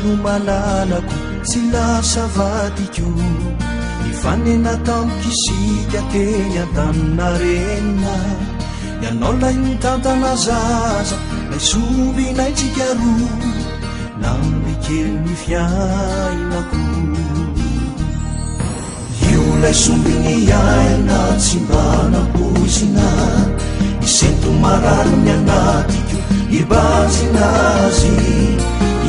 Taloha malalako tsy lasa vadiko. Nifanena tamiko isika teny Antaninarenina. Ianao lay nitantana zaza, lay sombinaintsika roa. Lamby kely ny fiainako. Io lay sombin'ny aina tsy mba nampoizina. Ny sento marary ny anatiko nibanjina azy.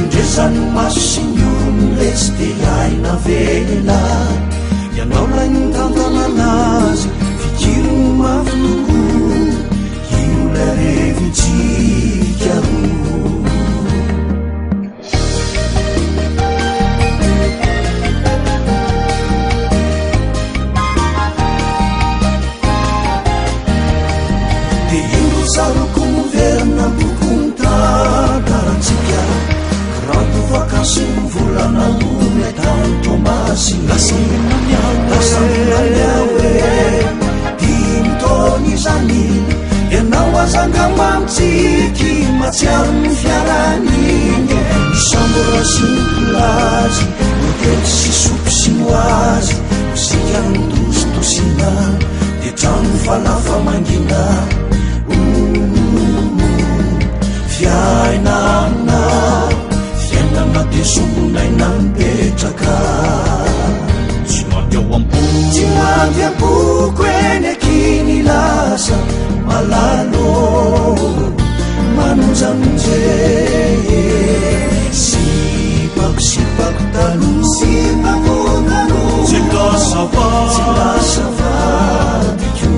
Indrezan'ny maso sy ny orony letsy dia aina vela. Ianao lay nitantana anazy, fikiro mafy tokoa. Io lay revintsika roa. Dia indro tsaroako miverina am-poko ny tantarantsika. Kanto vakansy ny volana olay tany Toamasina. Lasa milany aho, lasa milany aho e. Dimy taona izany, ianao aza angamba mitsiky mahatsiaro ny fiaran'iny. Ny chambre sy ny plage, hotely sy soupe chinoise, mozika notositosina, dia trano falafa mangina. Fiainana, fiainana dia sombinaina mipetraka. Tsy maty ao am-po. Tsy maty am-poko eny ankiny lasa malalo manonjanonje. Sipako, sipako taloha, sipako taloha. Tsy lasa Tsy lasa vadiko.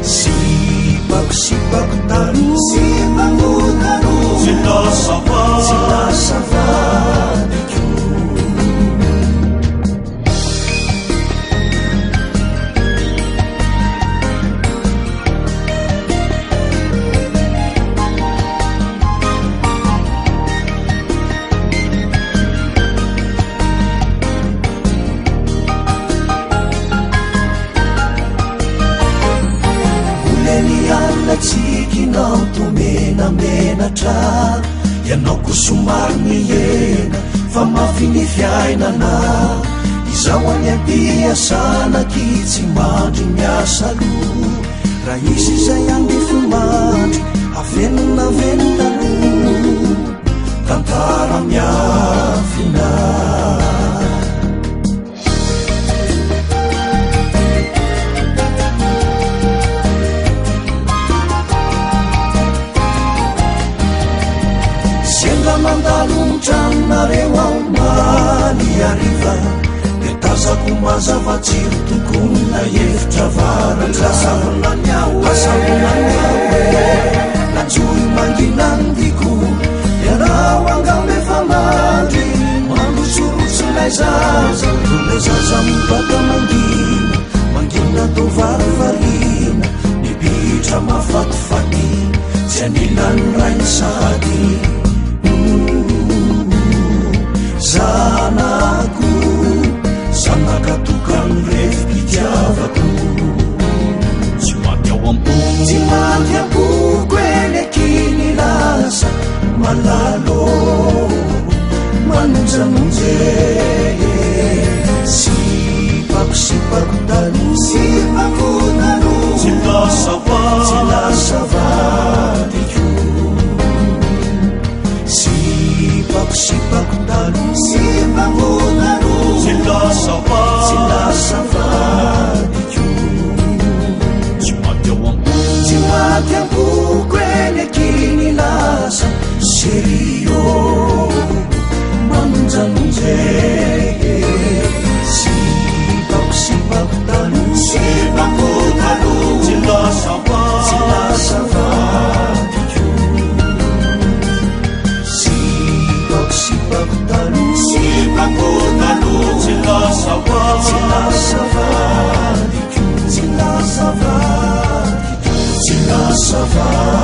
Sipako, sipako taloha, sipako taloha. Tsy lasa Tsy lasa vadiko. Oleny tsikinao to menamenatra. Ianao ko somary mihena fa mafy ny fiainana. Izaho any am-piasana ki tsy mandry miasa loha. Raha izy izay andefimandry, avenona avenona aloha. Tantara miafina. Sendra mandalo ny tranonareo aho omaly hariva, dia tazako mazava jiro tokony efitra varatra. Lasa aho, lasa volany aho e. Natsory mangina ny diko, ianao angamba efa mandry. Mandrotsorotsy ilay zaza, ilay zaza mibata mangina, mangina toa varivarina. Mibitra mahafatifaty, tsy anilan'ny rainy sady. Zanako, zanaka tokany refim-pitiavako. Tsy maty ao am-po. Tsy maty am-poko eny ankiny lasa malalo manonjanonje. Sipako, sipako taloha, sipako taloha. Tsy lasa Tsy lasa vadiko. Sipako, sipako taloha, sipako taloha. Tsy lasa Tsy lasa vadiko. Tsy maty ao am-po. Tsy maty am-poko eny ankiny lasa serio manonjanonje. Sipako, sipako taloha, sipako taloha. Tsy lasa Tsy lasa vadiko. Sipako, sipako taloha, sipako taloha. Tsy lasa Tsy lasa vadiko. Tsy lasa vadiko. Tsy lasa vadiko.